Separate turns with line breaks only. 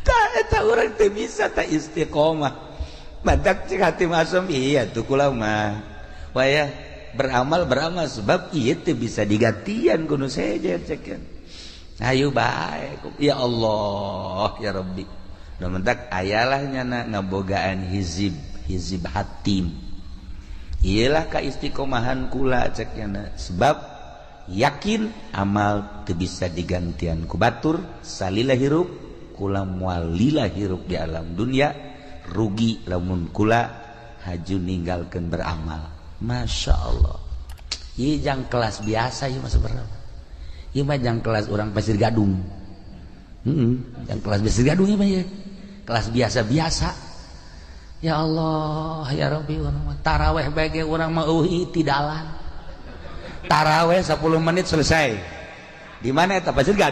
Tah, eta urang teu bisa tah istiqomah. Matak cek hati masum, iya tuh, kula mah waya beramal, beramal, sebab ieu teu bisa digantian ku nu sejen. Cek, ayo bae, ya Allah, ya Rabbi. Nu mentak ayalah nyana ngabogaan hizib, hizib hatim. Iyalah ka istiqomahan kula, cek nyana, sebab yakin amal teu bisa digantian ku batur. Salila hirup kula moal lila hirup di alam dunia, rugi lamun kula haju ninggalkeun beramal. Masya Allah, ieu jang kelas biasa ieu mah sebenarnya. Ieu mah jang kelas orang Pasir Gadung, jang kelas Pasir Gadung ieu mah ieu kelas biasa-biasa. Ya Allah, ya Rabbi, urang mah taraweh bae urang mah eueuh tidalan. Taraweh 10 menit selesai. Di mana eta Pasir Gadung?